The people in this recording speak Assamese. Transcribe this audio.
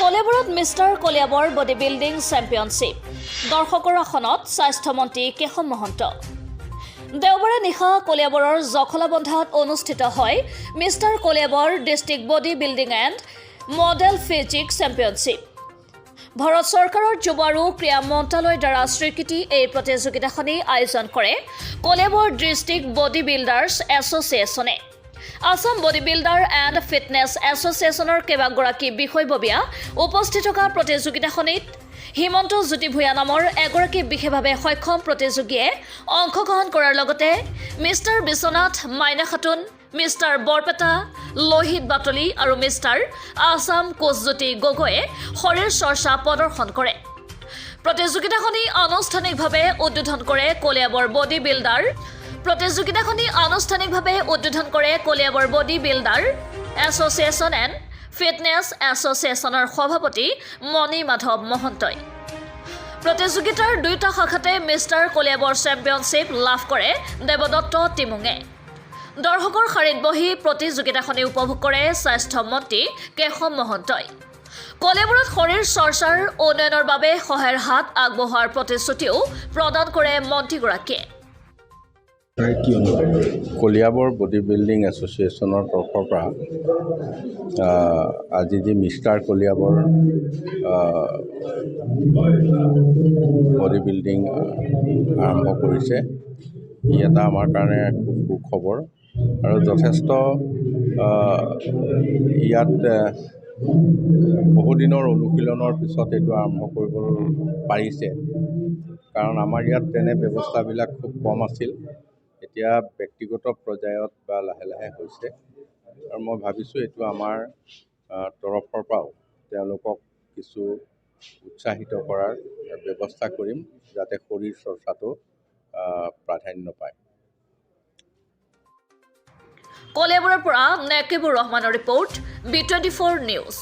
কলিয়াবৰত mister Kaliabor body building championship. দৰ্শকৰ আসনত স্বাস্থ্যমন্ত্ৰী কেশৱ মহন্ত। দেওবাৰে নিশা কলিয়াবৰৰ জখলাবন্ধাত অনুষ্ঠিত হয় mister Kaliabor district body building and model physique championship. Bharat চৰকাৰৰ যুৱ আৰু ক্ৰীড়া মন্ত্ৰালয়ৰ দ্বাৰা স্বীকৃতি এই প্ৰতিযোগিতাখনি আয়োজন কৰে কলিয়াবৰ ডিষ্ট্ৰিক্ট বডি বিল্ডাৰ্ছ এছ'চিয়েশ্যনে। Assam body builder and fitness এছ'চিয়েশ্যনৰ কেইবাগৰাকী বিষয়ববীয়া উপস্থিত থকা প্ৰতিযোগিতাখনিত হিমন্ত জ্যোতি ভূঞা নামৰ এগৰাকী বিশেষভাৱে সক্ষম প্ৰতিযোগীয়ে অংশগ্ৰহণ কৰাৰ লগতে মিষ্টাৰ বিশ্বনাথ মাইনা খাতুন, মিষ্টাৰ বৰপেটা লোহিত বাতলি আৰু মিষ্টাৰ আছাম কোচজ্যোতি গগৈয়ে শৰীৰ চৰ্চা প্ৰদৰ্শন কৰে। প্ৰতিযোগিতাখনি আনুষ্ঠানিকভাৱে উদ্বোধন কৰে কলিয়াবৰ বডি বিল্ডাৰ প্ৰতিযোগিতাখনি আনুষ্ঠানিকভাৱে উদ্বোধন কৰে Kaliabor body builder association and fitness এছ'চিয়েশ্যনৰ সভাপতি মণি মাধৱ মহন্তই। প্ৰতিযোগিতাৰ দুয়োটা শাখাতে মিষ্টাৰ কলিয়াবৰ চেম্পিয়নশ্বিপ লাভ কৰে দেৱদত্ত তিমুঙে। দৰ্শকৰ শাৰীত বহি প্ৰতিযোগিতাখনি উপভোগ কৰে স্বাস্থ্যমন্ত্ৰী কেশৱ মহন্তই। কলিয়াবৰত শৰীৰ চৰ্চাৰ উন্নয়নৰ বাবে সহায়ৰ হাত আগবঢ়োৱাৰ প্ৰতিশ্ৰুতিও প্ৰদান কৰে মন্ত্ৰীগৰাকীয়ে। কি অনুভৱ? কলিয়াবৰ বডি বিল্ডিং এছ'চিয়েশ্যনৰ তৰফৰ পৰা আজি যি মিষ্টাৰ কলিয়াবৰ বডি বিল্ডিং আৰম্ভ কৰিছে, ই এটা আমাৰ কাৰণে খুব সুখবৰ আৰু যথেষ্ট ইয়াত বহুদিনৰ অনুশীলনৰ পিছত এইটো আৰম্ভ কৰিব পাৰিছে, কাৰণ আমাৰ ইয়াত তেনে ব্যৱস্থাবিলাক খুব কম আছিল। এতিয়া ব্যক্তিগত পৰ্যায়ত বা লাহে লাহে হৈছে আৰু মই ভাবিছোঁ এইটো আমাৰ তৰফৰ পৰাও তেওঁলোকক কিছু উৎসাহিত কৰাৰ ব্যৱস্থা কৰিম, যাতে শৰীৰ চৰ্চাটো প্ৰাধান্য পায়। কলিয়াবৰৰ পৰা নেকিবুৰ ৰহমানৰ ৰিপৰ্ট, বি 24 নিউজ।